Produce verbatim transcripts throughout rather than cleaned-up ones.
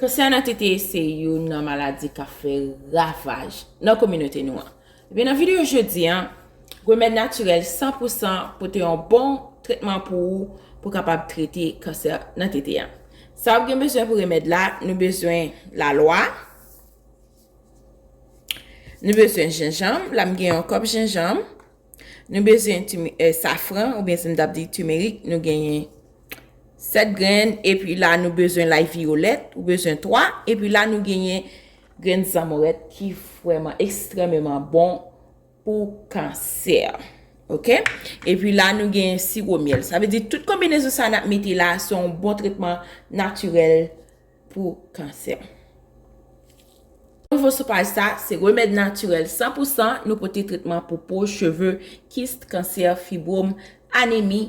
Kansè nan tete se youn nan maladi k ap fè ravaj nan kominote nou an. Ebyen, nan videyo jodi a, remèd natirèl san pou san pote yon bon tretman pou ou pou kapab trete kansè nan tete a. Sa w gen bezwen pou remèd la, nou bezwen lalwa, nou bezwen jenjanm, la m gen yon kòp jenjanm, nou bezwen timi- eh, safran, oubyen si m t ap di timerik, nou genyen sèt grenn, epi la nou bezwen lay viyolèt, ou bezwen twa, epi la nou genyen grenn zanmorèt ki vrèman ekstrèmeman bon pou kansè. Oke? Epi la nou genyen siwo myèl. Sa vle di tout konbinezon sa n ap mete la, se yon bon tretman natirèl pou kansè. Nouvo sou paj sa, se remèd natirèl san pou san, nou pote tretman pou po, cheve, kis, kansè, fibwòm, anemi,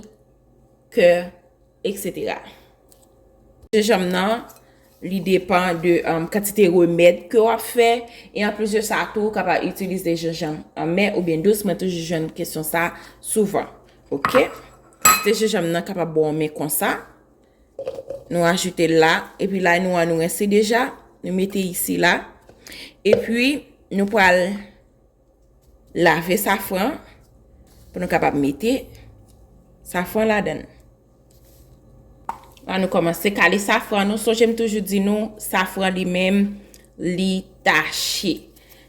kè, etsetera. Jenjanm nan, li depann de, um, kantite remèd ke w ap fè, e anplis de sa tou, ou kapab itilize jenjanm anmè oubyen dous. Mwen toujou jwenn kesyon sa souvan. Oke? Kantite jenjanm nan kapab bò anmè konsa. Nou ajoute l la, epi lay nou an nou rense deja, nou mete isi la. Epi nou pral lave safran pou nou kapab mete safran ladan l. La nou kòmanse kale safran nou. Sonje m toujou di nou, safran li menm, li tache.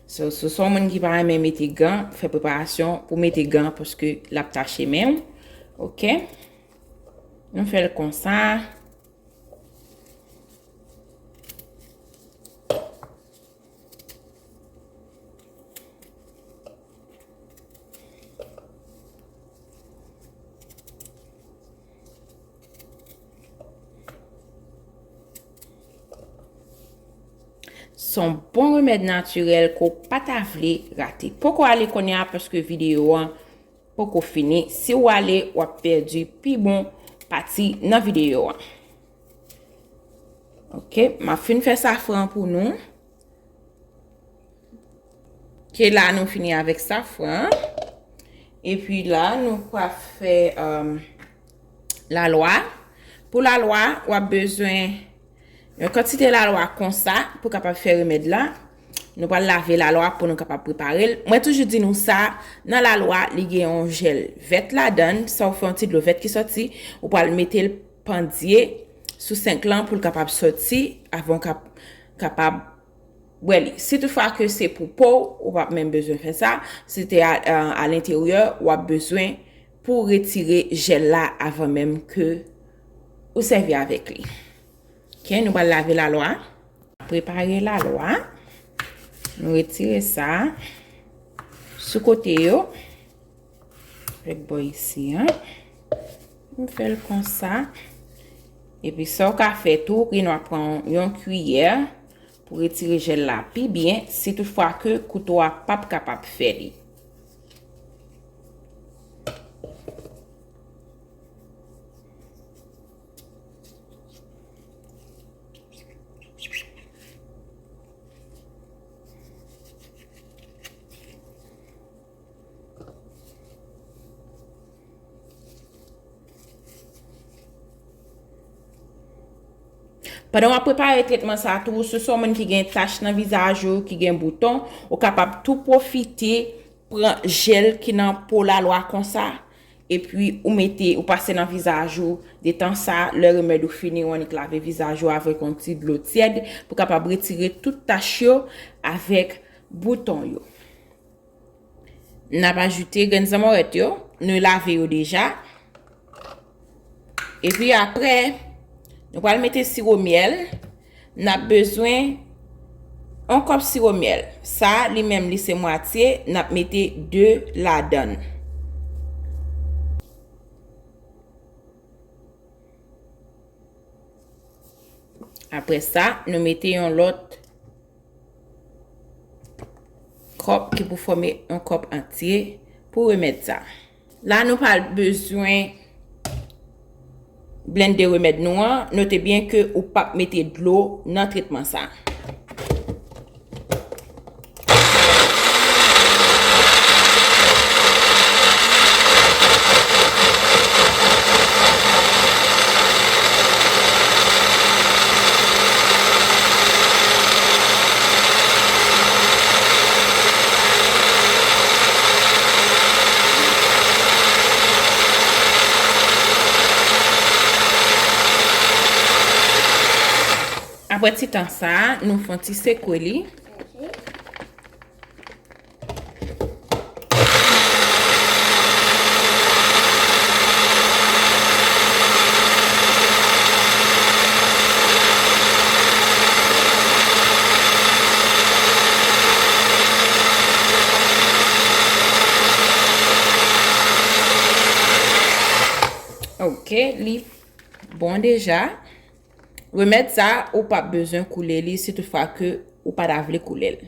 So, si w se yon moun ki pa renmen mete gan, fè preparasyon pou mete gan paske l ap tache men w. Oke? Nou fè l konsa. Se yon bon remèd natirèl ke w pa ta vle rate. Poko ale kounye a paske videyo an poko fini. Si w ale, w ap pèdi pi bon pati nan videyo an. Oke, m ap fin fè safran pou nou. Ke la nou fini avèk safran. Epi la, nou pral fè, um, lalwa. Pou lalwa, w ap bezwen yon kantite lalwa konsa pou kapab fè remèd la. Nou pral lave lalwa pou nou kapab prepare l. Mwen toujou di nou sa, nan lalwa, li gen yon jèl vèt ladan l. Sa w fè yon ti dlo vèt ki sòti, ou pral mete l pandye sou senk lan pou l kapab sòti, avan w kap-, kapab bwè li. Si toutfwa ke se pou po w, ou p ap menm bezwen fè sa. Si te a, a, alenteryè, w ap bezwen pou retire jèl la avan menm ke ou sèvi avèk li. Oke, nou pral lave lalwa. Prepare lalwa. Nou retire sa sou kote yo. Avèk bò isi an. M fè l konsa. Epi sa w ka fè tou, ou gen dwa pran yon kiyè pou retire jèl la pi byen, si toutfwa ke kouto a p ap kapab fè li. Pandan w ap prepare tretman sa a tou, si w se yon moun ki gen tach nan vizaj ou, ki gen bouton, ou kapab tou pwofite pran jèl ki nan po lalwa konsa, epi ou mete, ou pase nan vizaj ou. Detan sa, lè remèd ou fini, ou annik lave vizaj ou avèk yon ti dlo tyèd pou kapab retire tout tach yo avèk bouton yo. N ap ajoute grenn zanmòrèt yo, nou lave yo deja. Epi apre, nou pral mete siwo myèl. N ap bezwen yon kòp siwo myèl. Sa, li menm, li se mwatye, n ap mete de ladan l. Apre sa, nou mete yon lòt kòp ki pou fòme yon kòp antye pou remèd sa. La, nou pral bezwen blende remèd nou an. Note byen ke ou p ap mete dlo nan tretman sa. Apre ti tan sa a, nou fè yon ti sekwe li. Ok, li bon deja. Remèd sa, ou p ap bezwen koule li si toutfwa ke ou pa ta vle koule l.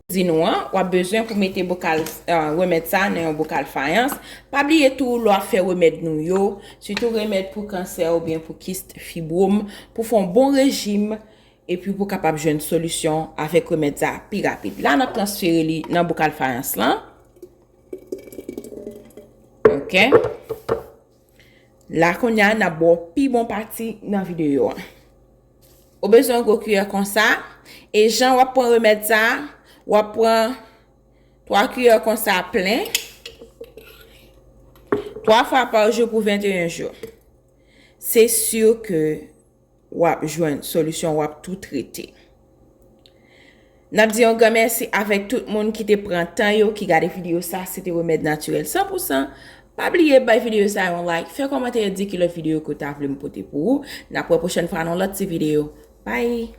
Di nou an, w ap bezwen pou mete bokal, eh, remèd sa nan yon bokal fayans. Pa bliye tou, lè w ap fè remèd nou yo, sitou remèd pou kansè oubyen pou kis fibwòm, pou fè yon bon rejim, epi pou kapab jwenn solisyon avèk remèd sa pi rapid. La, n ap transfere li nan bokal fayans lan. Ok. La, kounye a, n ap ba w pi bon pati nan videyo an. Ou bezwen yon gwo kiyè konsa. E jan w ap pran remèd sa, w ap pran twa kiyè konsa plen, twa fwa pa jou pou venteyen jou. Se si ke w ap jwenn solisyon, w ap tou trete. N ap di yon gran mèsi avèk tout moun ki te pran tan yo, ki gade videyo sa, se te remèd natirèl san pou san. Pa bliye bay videyo sa yon like, fè kòmantè, di ki lòt videyo ke w ta vle m pote pou ou. N ap wè pwochèn fwa nan lòt ti videyo. Bye!